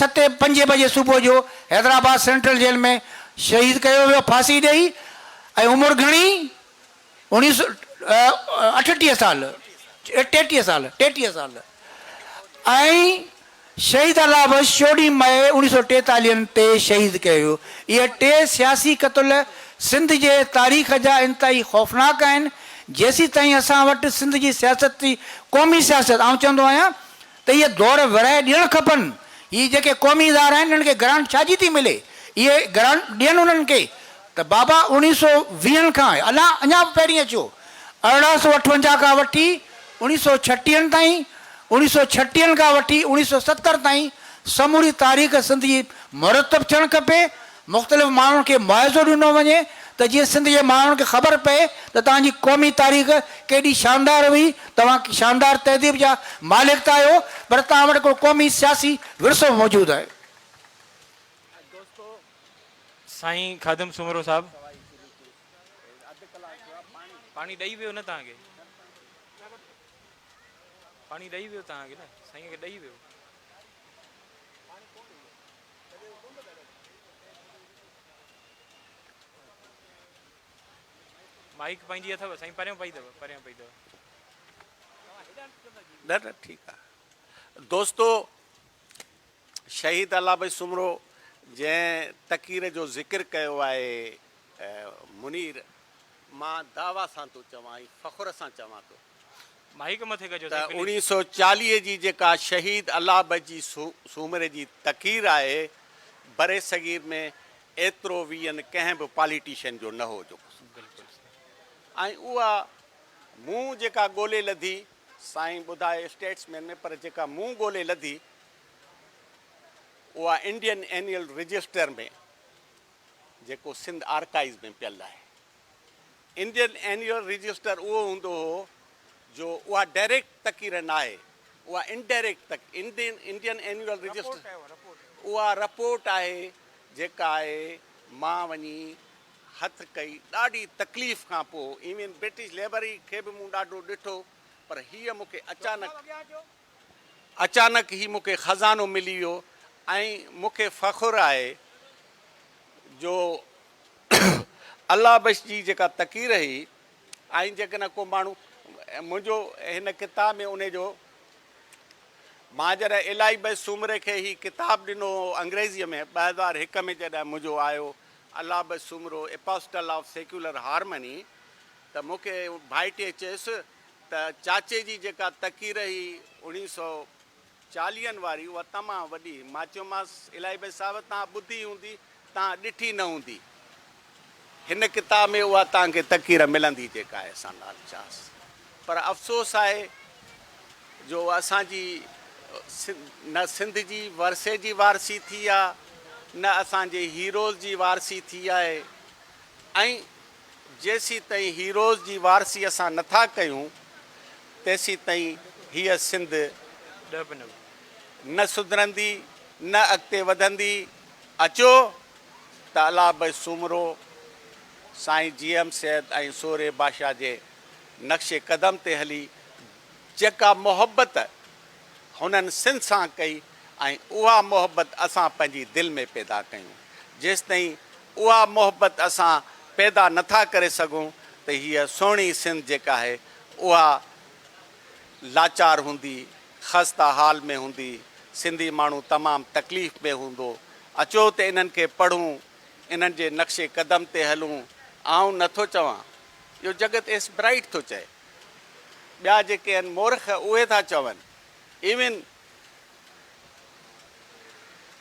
ستين پنجين بجي صبح جو حيدرآباد سينٽرل جيل ۾ شهيد ڪيو ويو ڦاسي ڏئي ۽ عمر گهڻي اوڻيهه سو اٺٽيهه سال ٽيٽيهه سال ٽيٽيهه سال ۽ شهيد الله بخش چوڏهين مئي اوڻيهه سو ٽيتاليهن تي شهيد ڪيو ويو. اهي ٽي سياسي قتل سنڌ جي تاريخ جا انتهائي خوفناڪ آهن. جيسيتائين اسان وٽ سنڌ جي سياست جي قومي سياست آئون چوندو آهيان ته اهي دور ورهائي ڏيڻ کپن. هي جيڪي قومي ادارا آهن انهن کي گرانٽ ڇا جي ٿي ملي؟ اهي گرانٽ ڏين انهن کي ته بابا اوڻيهه سو ويهن کان الا اڃا به پهرين اچو 1858 کان وٺي اوڻيهه سو ڇٽيهن تائين، اوڻيهه سو ڇٽيهن کان وٺي اوڻيهه سو ستر تائين سموري تاريخ سنڌ جي مرتب ٿيڻ کپي، مختلف ماڻهن کي معاوضو ڏنو وڃي ته جيئن سنڌ جي ماڻهن کي خبر پئي ته توهان جي قومي تاريخ ڪيڏي شاندار هئي، توهان شاندار تهذيب جا مالڪ ته آهيو پر توهان وٽ هڪڙو قومي سياسي ورثو به موجود آهي. سائين خادم سومرو صاحب. پاڻي ڏئي ويو نه توهان کي. پاڻي ڏئي ويو توهان کي نه سائين کي ڏئي ويو. مائيڪ پنهنجي اٿو سائين پريان پئي اٿو پريان پئي اٿو. نه نه ٺيڪ آ دوستو شهيد الله بخش سومرو جنهن تقرير جو ذڪر ڪيو آهي منير مان دعويٰ سان ٿو چوان ۽ فخر سان چوان ٿو مائيڪ مٿي ڪجو ته سائين پليز. 1940 جي جيڪا شهيد الله بخش جي سومري جي تقرير آهي برصغير ۾ ايترو ويئن ڪنهن به پاليٽيشن جو نه هو جو ۽ اها مون جيڪا ڳولي لڌي سائين ٻڌائي اسٽيٽسمين ۾ پر جيڪا مون ڳولي لڌي اها انڊين اينيول رجسٽر ۾ جيڪو سنڌ آرڪائيز ۾ پيل آهي. انڊين اينيول رجسٽر اهو هوندو هو جو اها ڊائريڪٽ تقرير ناهي، اها انڊائريڪٽ تق انڊين انڊين اينيول رجسٽر اها رپورٽ آهي جيڪا آهي مان وڃي هٿ ڪئي ڏاڍي تڪليف کان پوء ايون برٽش لئبرري کي به مون ڏاڍو ڏٺو پر هيء مون کي اچانڪ اچانڪ هي مون کي خزانو ملي ويو ۽ مون کي فخر آهي جو الله بخش جي جيڪا تقرير هئي ۽ جيڪڏهن ڪو ماڻهو منهنجو هن ڪتاب ۾ انهي جو مان جڏهن الاهي بخش سومري کي هي ڪتاب ڏنو هو انگريزيء ۾ 2001 ۾ جڏهن منهنجو آيو Allah Bakhsh Soomro apostle of secular harmony ته مون کي ڀائٽي چيس ته چاچي جي جيڪا تقرير هئي اوڻيهه سئو چاليهن واري اها تمام وڏي هئي. مان چيومانس الاهي بخش صاحب توهان ٻڌي هوندي توهان ڏٺي نه هوندي. هن ڪتاب ۾ اها توهان کي تقرير ملندي جيڪا آهي سان لال چاس. پر افسوس آهي جو اسان جي نه سنڌ جي ورثي جي وارثي ٿي آ نه اسان جي هيروز جي وارثي ٿي آهي ۽ جيسيتائين هيروز جي وارثي اسان نه ٿا ڪيون، تيسيتائين هيء سنڌ نه سڌرندي، نه اڳتي وڌندي. اچو ته الله بخش سومرو، سائين جي ايم سيد ۽ سورهيه بادشاهه جي نقش قدم تي هلي جيڪا محبت هنن سنڌ سان ڪئي ۽ اها محبت اسان پنهنجي دل ۾ پيدا ڪيون. جيستائين اها محبت اسان پيدا نه ٿا ڪري سگهون ته هيء سهڻي سنڌ جيڪا آهي اها لاچار هوندي، خسته حال ۾ هوندي، سنڌي ماڻهو تمام تڪليف ۾ هوندو. اچو ته انهن کي پڙهون، انهن جي نقش قدم تي هلون. آئون نه ٿو چوان، اهو جڳت ايس برائيٽ ٿو چئي. ٻيا جيڪي آهن مورخ اهي ٿا چون. ايون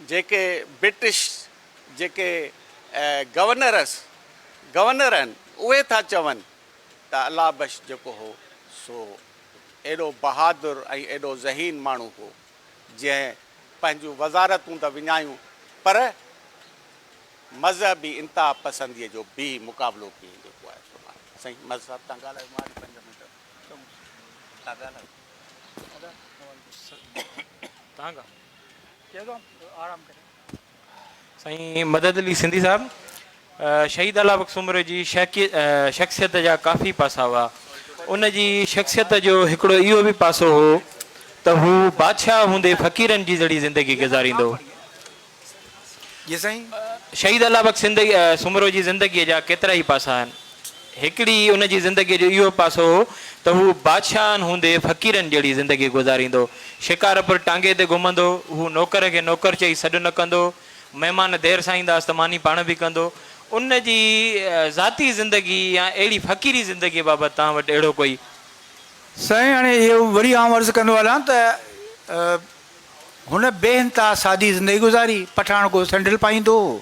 جيڪي برٽش جيڪي گورنرس گورنر آهن اهي ٿا چون ته الله بخش جيڪو هو سو ايڏو بهادر ۽ ايڏو ذهين ماڻهو هو جنهن پنهنجون وزارتون ته وڃايون پر مذهبي انتها پسنديء جو بيهي مقابلو ڪيائين جيڪو آهي سو آهي. سائين مظهر صاحب تان ڳالهايو مان پنج منٽ تان ڳالهايو. سائين مدد علي سنڌي صاحب شهيد الله بخش سومرو جي شخصيت جا ڪافي پاسا هئا ان جي شخصيت جو هڪڙو اهو به پاسو هو ته هو بادشاهه هوندي فقيرن جي جھڙي زندگي گذاريندو هو. جي سائين. شهيد الله بخش سومرو جي زندگيء جا ڪيترائي پاسا آهن. هڪڙي ان جي زندگيء جو اهو پاسو هو ته هو بادشاهن هوندي فقيرن جهڙي زندگي گذاريندو. شڪارپور ٽانگي تي گهمندو، هو نوڪر کي نوڪر چئي سڏ نه ڪندو، مهمان دير سان ايندا هئس ته ماني پاڻ به ڪندو. ان جي ذاتي زندگي يا اهڙي فقيري زندگيء بابت توهان وٽ اهڙو ڪوئي. سائين هاڻي اهو وري آئون عرض ڪندو هلان ته هن بي انتها سادي زندگي گذاري. پٺاڻڪو سينڊل پائيندو هو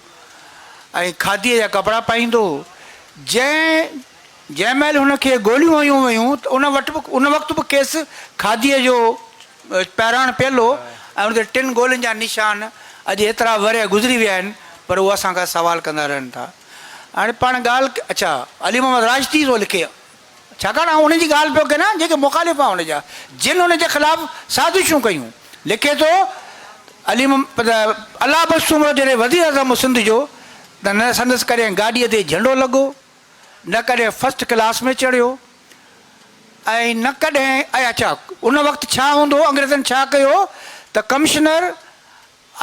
۽ کاڌيء جا ڪپڙا پائيندو هو. جنهن جنهن مهل هن کي گوليون هنيون ويون ته ان وٽ به ان وقت به کيس کاڌيء جو پهراڻ پيل هو ۽ ان تي ٽن گولين جا نشان اڄ ايترا ورهيه گذري ويا آهن پر هو اسان کان سوال ڪندا رهن ٿا. هاڻي پاڻ ڳالهه اڇا علي محمد راشدي ٿو لکي. ڇاڪاڻ آئون انهن جي ڳالهه پيو ڪريان جيڪي مخالف آهن ان جا، جن ان جي خلاف سازشون ڪيون. لکي ٿو علي الله بخش سومرو جڏهن وزيراعظم هو سنڌ جو ته نه سندس ڪڏهن گاڏيء تي جهنڊو لڳو، نه ڪڏهن فرسٽ ڪلاس ۾ چڙهيو ۽ نه ڪڏهن ۽ اڇا ان وقت ڇا هوندو هو انگريزن ڇا ڪيو ته ڪمشنر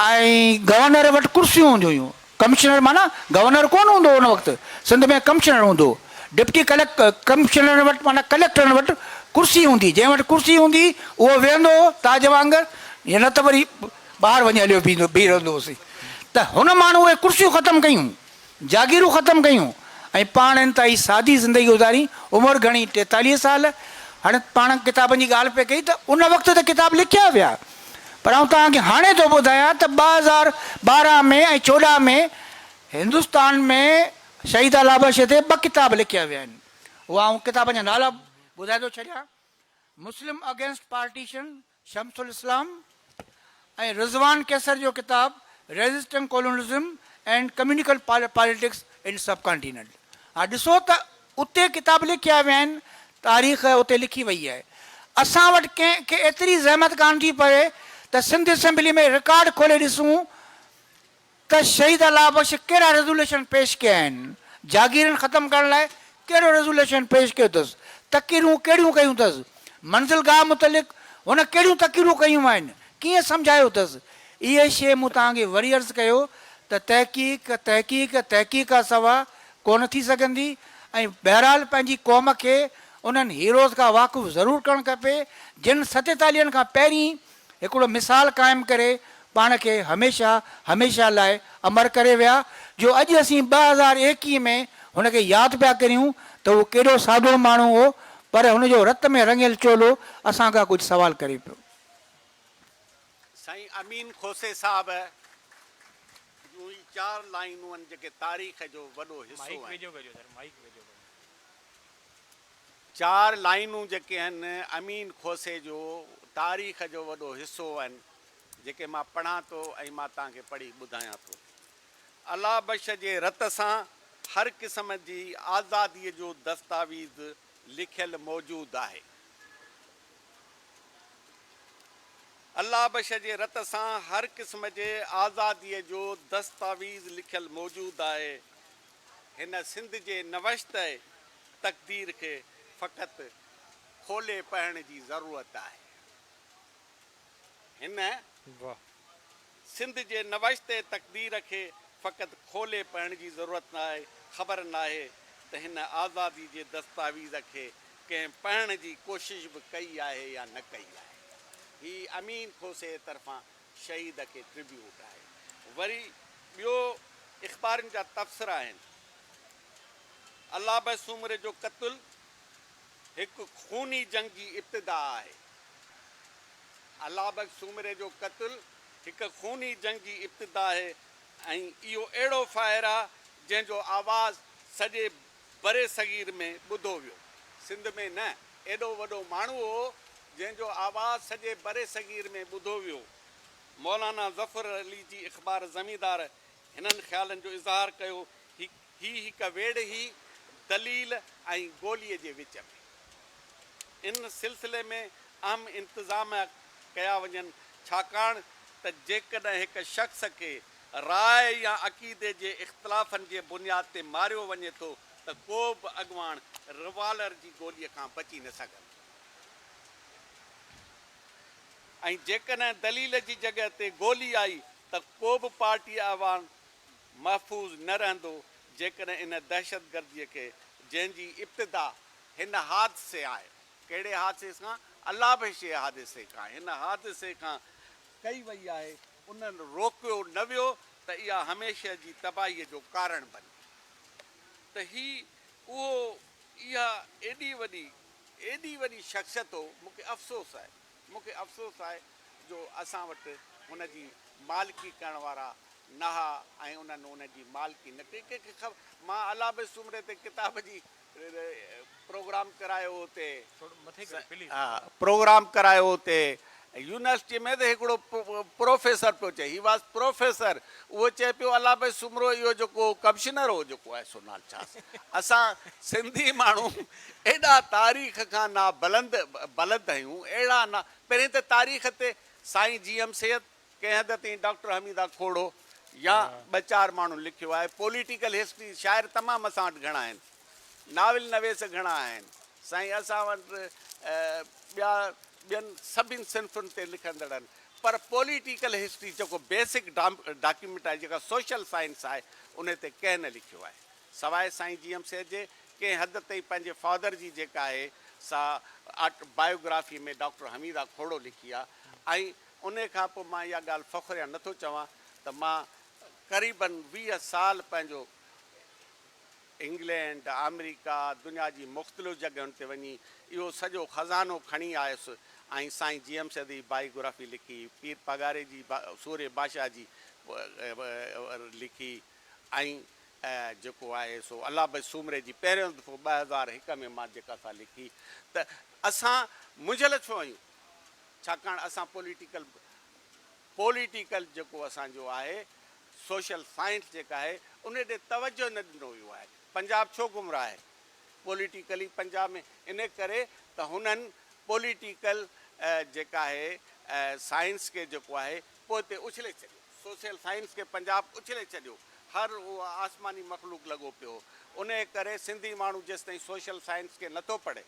۽ گورنر وٽ ڪرسيون هونديون هيون. ڪمشنر معنيٰ گورنر ڪونه هوندو هو ان وقت سنڌ ۾ ڪمشنر هوندو هو. ڊپٽي ڪمشنرن وٽ معنيٰ ڪليڪٽرن وٽ ڪرسي هوندي هئي. جنهن وٽ ڪرسي هوندي هئي اهو ويهندو هو تاج وانگر يا نه ته وري ٻاهر وڃي هليو بيهي رهندو هوسين. ته هن ماڻهو اهي ڪرسيون ختم ڪيون. جاگيرون ختم ڪيون ۽ پاڻ انتهائي سادي زندگي گذاري، عمر گهڻي 43 سال، هاڻي پاڻ ڪتابن جي ڳالهه پئي ڪئي ته ان وقت ته ڪتاب لکيا ويا پر آئون توهان کي هاڻي ٿو ٻڌايان ته 2012 ۾ ۽ 14 ۾ هندستان ۾ شهيد الله بخش تي ٻه ڪتاب لکيا ويا آهن، اها آئون ڪتابن جا نالا ٻڌائي ٿو ڇڏيان، Muslim against partition Shams ul Islam ۽ Rizwan Qaiser جو ڪتاب resisting colonialism and communal politics in subcontinent. ها ڏسو ته اتي ڪتاب لکيا ويا آهن، تاريخ اتي لکي وئي آهي. اسان وٽ ڪنهن کي ايتري زحمت ڪانه ٿي پوي ته سنڌ اسيمبلي ۾ رڪارڊ کولي ڏسون ته شهيد الله بخش ڪهڙا ريزوليشن پيش ڪيا آهن، جاگيرن ختم ڪرڻ لاء ڪهڙو ريزوليشن پيش ڪيو اٿس، تقريرون ڪهڙيون ڪيون اٿس، منزل گاهه متعلق هن ڪهڙيون تقريرون ڪيون آهن، ڪيئن سمجهايو اٿس. اهي شيء مون توهان کي وري عرض ڪيو ته تحقيق، تحقيق، تحقيق کان سوا ڪونه ٿي سگهندي ۽ بهرحال پنهنجي قوم کي انهن هيروز کان واقف ضرور ڪرڻ کپي جن ستيتاليهن کان پهرين هڪڙو مثال قائم ڪري پاڻ کي هميشه هميشه لاء امر ڪري ويا جو اڄ اسين 2021 ۾ هن کي ياد پيا ڪريون ته هو ڪيڏو سادو ماڻهو هو پر هن جو رت ۾ رڱيل چولو اسان کان ڪجهه سوال ڪري پيو. سائين امين کوسي صاحب جون هي چار لائينون آهن جيڪي تاريخ جو وڏو حصو آهن. چار لائينون جيڪي آهن امين کوسي جو تاريخ جو وڏو حصو آهن جيڪي مان پڙهان ٿو ۽ مان توهان کي پڙهي ٻڌايان ٿو. الله بخش جي رت سان هر قسم جي آزاديء جو دستاويز لکيل موجود آهي. الله بخش جي رت سان هر قسم جي آزاديء جو دستاويز لکيل موجود آهي. هن سنڌ جي نوشته تقدير کي فقط کولي پڙهڻ جي ضرورت آهي. هن سنڌ جي نوشته تقدير کي فقط کولي پڙهڻ جي ضرورت آهي. خبر ناهي ته هن آزادي جي دستاويز کي ڪنهن پڙهڻ جي ڪوشش به ڪئي آهي يا نه ڪئي آهي. هي امين کوسي طرفان شهيد کي ٽربيوٽ آهي. وري ٻيو اخبارن جا تبصرا آهن. الله بخش سومري جو قتل هڪ خوني جنگ جي ابتدا آهي. الله بخش سومري جو قتل هڪ خوني جنگ جي ابتدا آهي ۽ اهو اهڙو فائر آهي جنهن جو آواز سڄي برصغير ۾ ٻڌو ويو. سنڌ ۾ نه، ايڏو وڏو ماڻهو هو، جنهن جو آواز سڄي برصغير ۾ ٻڌو ويو. مولانا ظفر علي جي اخبار زميندار هنن خيالن جو اظهار ڪيو، هي هڪ ويڙهه هئي، دليل ۽ گوليء جي وچ ۾. ان سلسلي ۾ اهم انتظام ڪيا وڃن، ڇاڪاڻ ته جيڪڏهن هڪ شخص کي راء يا عقيدي جي اختلافن جي بنياد تي ماريو وڃي ٿو ته ڪو به اڳواڻ ريوالر جي گوليء کان بچي نه سگهندو ۽ جيڪڏهن دليل جي جڳهه تي گولي آئي ته ڪو به پارٽي اعواڻ محفوظ نه رهندو جيڪڏهن ان دهشتگرديء کي جنهن جي ابتدا هن حادثي آهي ڪهڙي حادثي سان الله بخش جي حادثي کان هن حادثي کان ڪئي وئي آهي ان روڪيو نه ويو ته اها هميشه جي تباهيء جو ڪارڻ بني ته هي اهو اها ايڏي وڏي ايڏي وڏي شخصيت هو مون کي افسوس آهي مون کي افسوس آهي جو اسان وٽ هن جي مالڪي ڪرڻ وارا نه ها ۽ انهن ان جي مالڪي نه ڪئي. ڪنهن کي خبر مان الله بخش سومري تي ڪتاب جي پروگرام ڪرايو هو اتي ها پروگرام ڪرايو هو اتي يونيورسٽي ۾ ته هڪڙو پروفيسر پيو چئي he was professor اهو چئي پيو الله بخش سومرو اهو جيڪو ڪمشنر هو جيڪو آهي سو نال ڇا اسان سنڌي ماڻهو ايڏا تاريخ کان نا بلند بلد آهيون اهڙا نا پهرين ته تاريخ تي سائين جي ايم سيد ڪنهن حد تائين ڊاڪٽر حميده کوڙو يا ٻه چار ماڻهن لکيو آهي پوليٽيڪل هسٽري شاعر تمام اسان وٽ گهڻا آهن ناول نويس گهڻا آهن سائين اسان وٽ ٻيا ٻين سڀن صنفن تي لکندڙ آهن پر پوليٽيڪل هسٽري جيڪو بيسڪ ڊاڪيومينٽ آهي جيڪا سوشل سائنس آهي ان تي ڪنهن نه لکيو آهي سواء سائين جي ايم سيد جي ڪنهن حد تائين پنهنجي فادر جي جيڪا آهي سا آٽو بايوگرافي ۾ ڊاڪٽر حميده کوڙو لکي آهي ۽ ان کان پوء مان اها ڳالهه فخريا نٿو چوان ته مان قريبن 20 سال پنهنجو انگلينڊ، آمريڪا، دنيا جي مختلف جڳهين تي وڃي اهو سڄو خزانو کڻي آيس ۽ سائين جي ايم سيد جي بائيوگرافي لکي، پير پاڳاري جي سورهيه بادشاهه جي لکي ۽ جيڪو آهي سو الله بخش سومري جي پهريون دفعو 2001 ۾ مان جيڪا سا لکي ته اسان منجهيل ڇو آهيون؟ ڇاڪاڻ اسان پوليٽيڪل پوليٽيڪل جيڪو اسان جو آهي سوشل سائنس جيڪا آهي ان ڏي توجه نه ڏنو ويو آهي. پنجاب ڇو گمراهه آهي پوليٽيڪلي پنجاب ۾ ان ڪري ته هنن پوليٽيڪل جيڪا آهي سائنس کي جيڪو آهي پوئتي اڇلي ڇڏيو سوشل سائنس کي پنجاب اڇلي ڇڏيو هر اهو آسماني مخلوق لڳو پيو هو ان ڪري سنڌي ماڻهو جيستائين سوشل سائنس کي نٿو پڙهي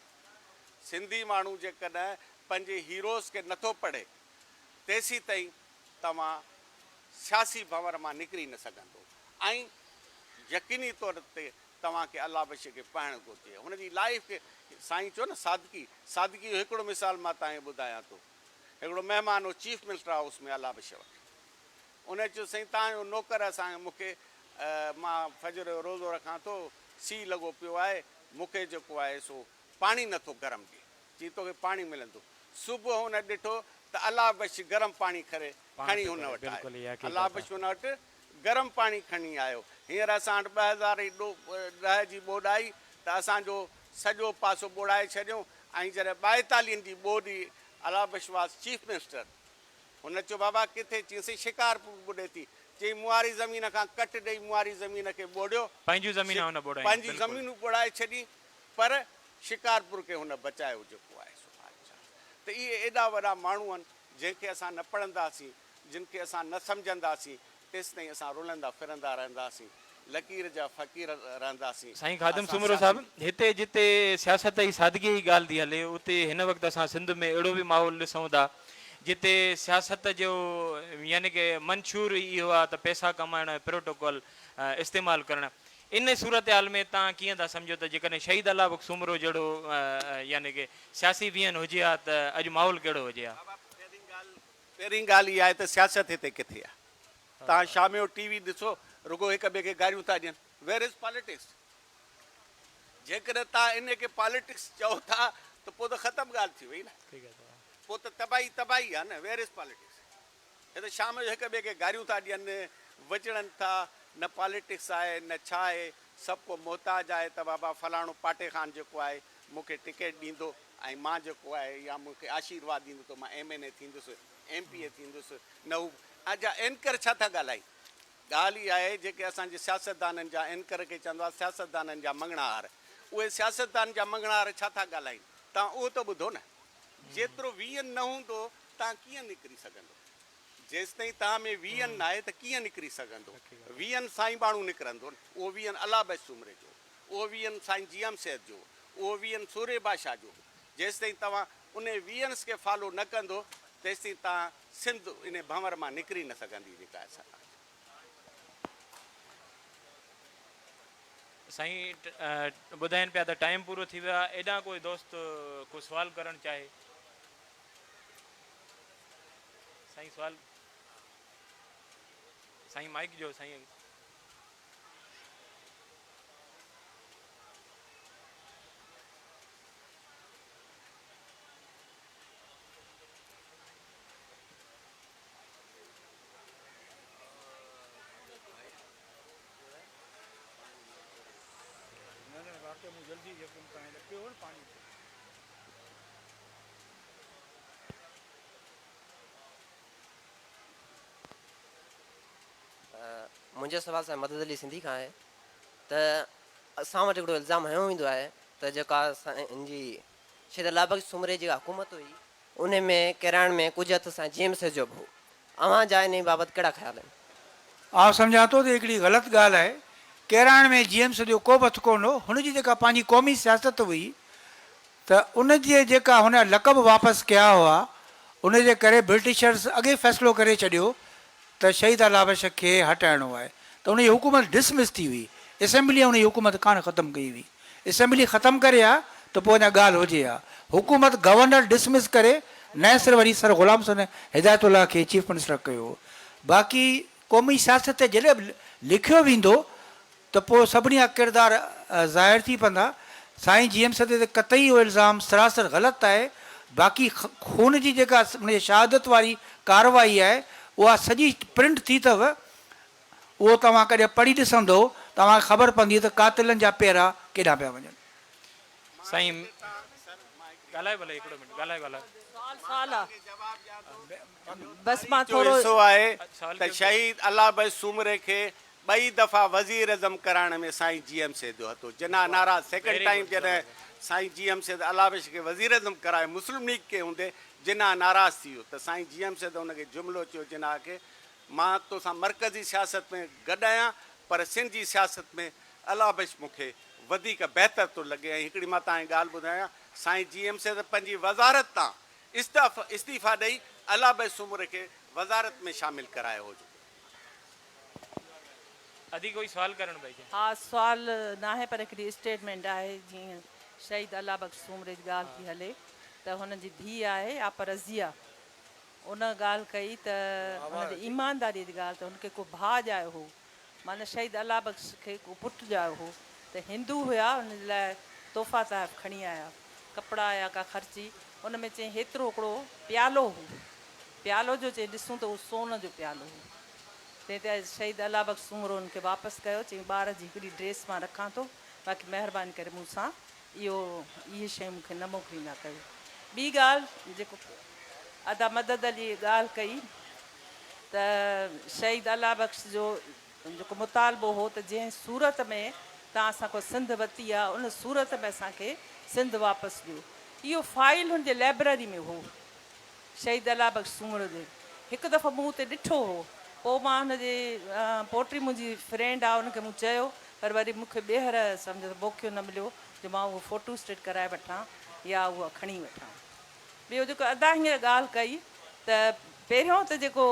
سنڌي ماڻهو جيڪڏهن پنهنجي هيروز کي نٿو پڙهي تيسيتائين توهان سياسي ڀنور مان نڪري نه سگهندو ۽ يقيني طور تي توهان کي الله بخش کي پڙهڻ گهرجي هن جي لائيف کي سائين چيو نه سادگي سادگي جو هڪڙو مثال مان توهان کي ٻڌايان ٿو هڪڙو مهمان هو چيف منسٽر هائوس ۾ الله بخش وٽ ان چيو سائين توهان جو نوڪر اسان کي مون کي مان فجر جو روزو رکان ٿو سيء لڳو پيو آهي مون کي جيڪو آهي سو پاڻي نٿو گرم ڏي. چي توکي پاڻي ملندو. صبح هن ڏٺو ته الله بخش گرم پاڻي کري کڻي هن وٽ آيو. الله بخش هن وٽ گرم پاڻي کڻي آيو. هينئر اسان وٽ 2010 جي ٻوڏ آئي ته اسان جو سڄو پاسو ٻوڙائي ڇڏيو ۽ جڏهن ٻائيتاليهن جي ٻوڏ ئي الله بخش واز چيف منسٽر. هن چيو بابا ڪٿي؟ چيائين شڪارپور ٻڏي ٿي. چيائين مون واري زمين کان ڪٽ ڏئي مون واري زمين کي ٻوڙيو. پنهنجون زمينون هن ٻوڙايون. پنهنجون زمينون ٻوڙائي ڇڏين. پر شڪارپور کي هن بچايو جيڪو آهي سو بادشاهه. ته اهي ايڏا وڏا ماڻهو آهن جنهن کي اسان نه پڙهنداسين، جن کي اسان نه سمجهنداسين، تيستائين اسان رلندا ڦرندا رهنداسين، لڪير جا فقير رهنداسين. سائين خادم اسان سومرو سياسي. صاحب هتي جتي سياست جي سادگيء جي ڳالهه ٿي هلي اتي هن وقت اسان سنڌ ۾ اهڙو به ماحول ڏسون ٿا جتي سياست جو يعني ڪه منشور ئي اهو آهي ته پئسا ڪمائڻ ۽ پروٽوڪول استعمال ڪرڻ ان صورتحال ۾ توهان ڪيئن ٿا سمجهو ته جيڪڏهن شهيد الله بخش سومرو جهڙو يعني ڪه سياسي ويهن هجي ها ته اڄ ماحول ڪهڙو هجي ها؟ بابا پهرين ڳالهه پهرين ڳالهه اها آهي ته سياست هتي ڪٿي آهي؟ توهان شام جو ٽي وي ڏسو رڳو هڪ ٻئي کي گاريون ٿا ڏين ويئر از پاليٽڪس؟ جيڪڏهن توهان ان کي پاليٽڪس چئو ٿا ته پوء ته ختم ڳالهه ٿي وئي نه پوء ته تباهي تباهي آهي نه ويئر از پاليٽڪس؟ هي ته شام جو هڪ ٻئي کي گاريون ٿا ڏين، وچڙن ٿا، نه پاليٽڪس آهي نه ڇا آهي، سڀ ڪو محتاج آهي ته بابا فلاڻو پاٽي خان جيڪو آهي مون کي ٽڪيٽ ڏيندو ۽ مان جيڪو آهي يا مون کي آشيرواد ڏيندو ته مان ايم اين اي ٿيندس، ايم پي اي ٿيندس، نه هو اجا اينڪر ڇا ٿا ڳالهائين؟ ڳالهه اها آهي جيڪي اسان جي سياستدانن جا اينڪر کي چوندو آهي سياستدانن جا مڱڻهار، اهي سياستدان جا مڱڻهار ڇا ٿا ڳالهائين؟ توهان اهو ته ٻڌو نه. جيترو ويئن نه هوندو تان ڪيئن نڪري سگهندو؟ جيستائين توهان ۾ ويئن ناهي ته ڪيئن نڪري سگهندو؟ ويئن سان ئي ماڻهو نڪرندو نه. اهو ويئن الله بخش سومري جو هو، اهو ويئن سائين جي ايم سيد جو هو، اهو ويئن سورهيه بادشاهه جو هو. جيستائين توهان انهي ويئنس کي فالو نه ڪندو، تيستائين توهان سنڌ انهي ڀنور مان نڪري نه سگهندي جيڪا اسان. سائين ٻڌائين پيا ته ٽائيم پورو ٿي ويو آهي ايڏانهن ڪوئي دوست ڪو سوال ڪرڻ چاهي سائين سوال سائين مائيڪ ڏيو سائين. منهنجو سوال سائين مدد علي سنڌي کان آهي ته اسان وٽ هڪڙو الزام هنيو ويندو آهي ته جيڪا سائين جي شيخ الله بخش سومري جي حڪومت هئي انهي ۾ ڪيرائڻ ۾ ڪجهه هٿ سائين جي ايم سيد جو به هو. اوهان جا انهي بابت ڪهڙا خيال آهن؟ آئون سمجهان ٿو ته هڪڙي غلط ڳالهه آهي. ڪيرائڻ ۾ جي ايم سيد جو ڪو به هٿ ڪونه هو. هن جي جيڪا پنهنجي قومي سياست هئي ته ان جي جيڪا هن لقب واپس ڪيا هئا ان جي ڪري برٽشرز اڳئي فيصلو ڪري ڇڏيو ته شهيد الله بخش کي هٽائڻو آهي ته ان جي حڪومت ڊسمس ٿي هئي. اسيمبليء ان جي حڪومت ڪانه ختم ڪئي هئي. اسيمبلي ختم ڪري ها ته پوء اڃا ڳالهه هجي ها. حڪومت گورنر ڊسمس ڪري نئين سر وري سر غلام حسين هدايت الله کي چيف منسٽر ڪيو هو. باقي قومي سياست تي جڏهن به لکيو ويندو ته پوء سڀني جا ڪردار ظاهر ٿي پوندا. سائين جي ايم سيد تي قطعي اهو الزام سراسر غلط آهي. باقي خون جي جيڪا ان جي شهادت واري ڪارروائي آهي اها سڄي پرنٽ ٿي اٿو. اهو توهان ڪڏهن پڙهي ڏسندو ته اوهان کي خبر پوندي ته قاتلن جا پيرا ڪيڏانهن پيا وڃن. سائين ڳالهايو ڀلي هڪڙو منٽ ڳالهايو ڳالهايو. سوال سوال آ بس مان جو ٿورو. حصو آهي ته شهيد الله بخش سومري کي ٻئي دفعا وزير اعظم ڪرائڻ ۾ سائين جي ايم سيد جو هٿ هو. جناح ناراض سيڪنڊ ٽائيم جڏهن سائين جي ايم سيد الله بخش کي وزير اعظم ڪرايو مسلم ليگ کي هوندي جناح ناراض ٿي ويو ته سائين جي ايم سيد ان کي جملو چيو جناح کي مان توسان مرڪزي سياست ۾ گڏ آهيان پر سنڌ جي سياست ۾ الله بخش مون کي وڌيڪ بهتر ٿو لڳي ۽ هڪڙي مان توهان کي ڳالهه ٻڌايان سائين جي ايم سيد پنهنجي وزارت تان استعيفا ڏئي الله بخش سومري کي وزارت ۾ شامل ڪرايو هو جيڪو. ادي ڪوئي سوال ڪرڻ پئي چاهي. ها سوال ناهي پر هڪڙي اسٽيٽمينٽ آهي جيئن شهيد الله بخش سومري جي ڳالهه ٿي هلي ته هن جي ڌيء آهي آپا رضيه ان ڳالهه ڪئي ته هن جي ايمانداريء جي ڳالهه ته هن کي ڪو ڀاء ڄايو هو، معنيٰ شهيد الله بخش کي ڪو پٽ ڄايو هو ته هندو هيا، ان جي لاء تحفا تحائف کڻي آيا، ڪپڙا يا ڪا خرچي، ان ۾ چيائين هيترو هڪڙو پيالو هو، پيالو جو چيائين ڏسون ته اهو سون جو پيالو هو، تنهن تي شهيد الله بخش سومرو ان کي واپس ڪيو، چيائين ٻار جي هڪڙي ڊريس مان رکان ٿو، باقي مهرباني ڪري مون سان اهو اهي شيون مون کي نه موڪليندا ڪيو. ٻي ڳالهه جيڪو ادا مدد علي ڳالهه ڪئي ته شهيد الله بخش جو جيڪو مطالبو هو ته جنهن صورت ۾ توهان اسان کان سنڌ وتي آ ان صورت ۾ اسان کي سنڌ واپس ڏيو اهو فائيل هن جي لئبرري ۾ هو شهيد الله بخش سومرو جي هڪ دفعو مون اتي ڏٺو هو پوء مان هن جي پوٽي منهنجي فرينڊ آ ان کي مون چيو پر وري مون کي ٻيهر سمجهه ته موقعو نه مليو جو مان اهو فوٽو اسٽيٽ ڪرائي وٺان يا اهو کڻي وٺان. ٻيو جيڪو ادا هينئر ڳالهه ڪئي ته پهريون ته جيڪو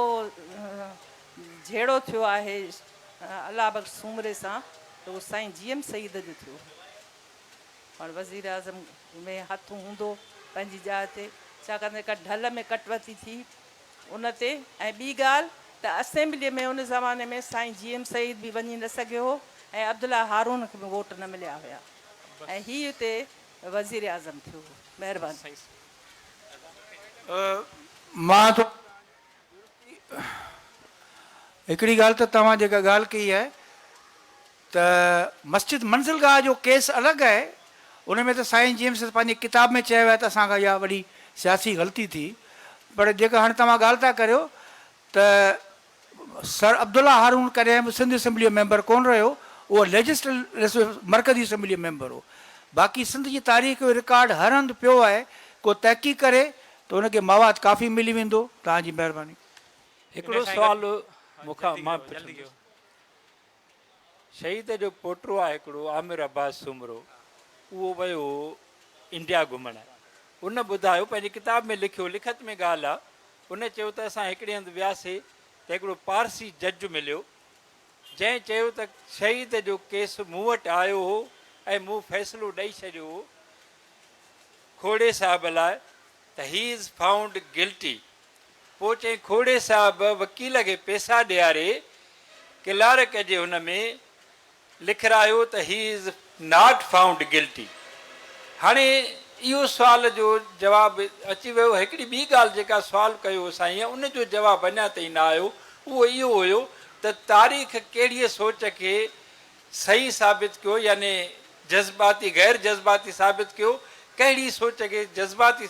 جهيڙو ٿيو آهي الله بخش سومري سان ته اهو سائين جي ايم سيد جو ٿيو هو. پاڻ وزيراعظم ۾ هٿ هوندو پنهنجي جاء تي ڇاڪاڻ ته جيڪا ڍل ۾ ڪٽوتي ٿي ان تي ۽ ٻي ڳالهه ته اسيمبليء ۾ ان زماني ۾ سائين جي ايم سيد به وڃي نه سگهيو هو ۽ عبدالله هارون کي به ووٽ نه مليا هيا ۽ هي اتي وزيراعظم ٿيو هو. مهرباني. مان ٿو هڪڙي ڳالهه ته توهان جيڪا ڳالهه ڪئي آهي ته مسجد منزل گاهه جو ڪيس الڳ آهي، ان ۾ ته سائين جي ايم سيد پنهنجي ڪتاب ۾ چيو آهي ته اسان کان اها وڏي سياسي غلطي ٿي پر جيڪا هاڻي توهان ڳالهه ٿا ڪريو ته سر عبدالله هارون ڪڏهن به سنڌ اسيمبليء جو ميمبر ڪونه رهيو، اهو ليجسليٽو مرڪزي اسيمبليء جو ميمبر هو. باقي سنڌ جي تاريخ جو رڪارڊ هر هنڌ پيو آهي، ڪو تحقيق ڪري ته ان کي مواد ڪافي ملي ويندو. توهان جي مهرباني. هڪڙو سوال مون کان مان پڇندس. شهيد جو پوٽو آهي هڪڙو عامر عباس سومرو اهو ويو هو انڊيا گهمڻ ان ٻڌايو پنهنجي ڪتاب ۾ لکيو لکت ۾ ڳالهه آ ان چيو ته اسان هڪڙي هنڌ وياسي ته هڪڙو پارسي جج مليو جنهن چيو ته شهيد جو ڪيس مون وٽ آيو هو ۽ مون فيصلو ڏئي ڇڏيو هو کوڙي صاحب لاء ته هي از فائونڊ گلٽي. پوء چيائين کوڙي صاحب وڪيل کي پيسا ڏياري ڪلارڪ جي هن ۾ لکرايو ته he is not found guilty. هاڻي اهو سوال جو جواب اچي ويو. هڪڙي ٻي ڳالهه جيڪا سوال ڪيو هو سائينء ان جو جواب اڃا تائين نه آيو اهو اهو هيو ته تاريخ ڪهڙيء سوچ کي صحيح ثابت ڪيو يعني جذباتي غير جذباتي ثابت ڪيو ڪهڙي سوچ کي جذباتي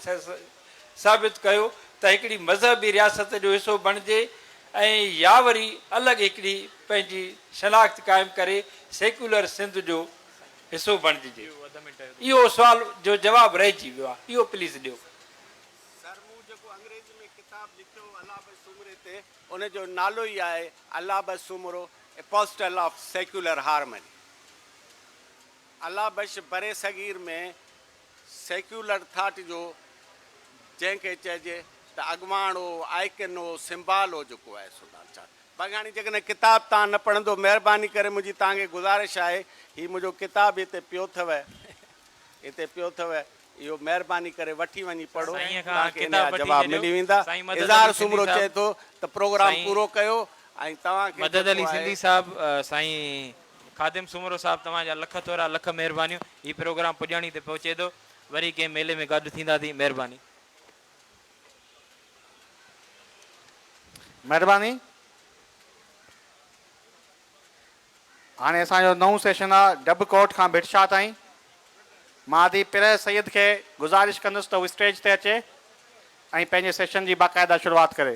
ثابت ڪيو ته هڪڙي مذهبي رياست جو حصو بڻجي ۽ يا وري الڳ هڪڙي پنهنجي شناخت قائم ڪري سيڪيولر سنڌ جو حصو بڻججي. اهو سوال جو جواب رهجي ويو آهي اهو پليز ڏيو. سر مون جيڪو انگريزي ۾ ڪتاب لکيو الله بخش سومري تي ان جو نالو ئي آهي Allah Bakhsh Soomro Apostle of Secular Harmony. Allah Bakhsh برصغير ۾ سيڪيولر ٿاٽ جو جنهن کي چئجي ته اڳواڻ هو، آئيڪن هو، سمبال هو جيڪو آهي سو لال چاند. باقي هاڻي جيڪڏهن ڪتاب توهان نه پڙهندو مهرباني ڪري منهنجي توهان کي گذارش آهي هي منهنجو ڪتاب هتي پيو اٿو هتي پيو اٿو اهو مهرباني ڪري وٺي وڃي پڙهو سائينء کان توهان کي ان ڪتاب جا وٺي جواب ڇڏيو. ملي ويندا. سائين مدد اظهار علي سنڌي سومرو صاحب چئي ٿو ته پروگرام سائين پورو ڪيو ۽ توهان کي مدد علي جيڪو آهي. سنڌي صاحب سائين خادم سومرو صاحب توهان جا لک ٿورا لک مهربانيون هي پروگرام پڄاڻي تي پهچي ٿو وري ڪنهن ميلي ۾ گڏ ٿينداسين مهرباني. مهرباني. هاڻي اسان جو نئون سيشن آ ڊب ڪوٽ کان ڀٽ شاهه تائين. مان ادي پرهه سيد کي گذارش ڪندس ته هو اسٽيج تي اچي ۽ پنهنجي سيشن جي باقاعده شروعات ڪري.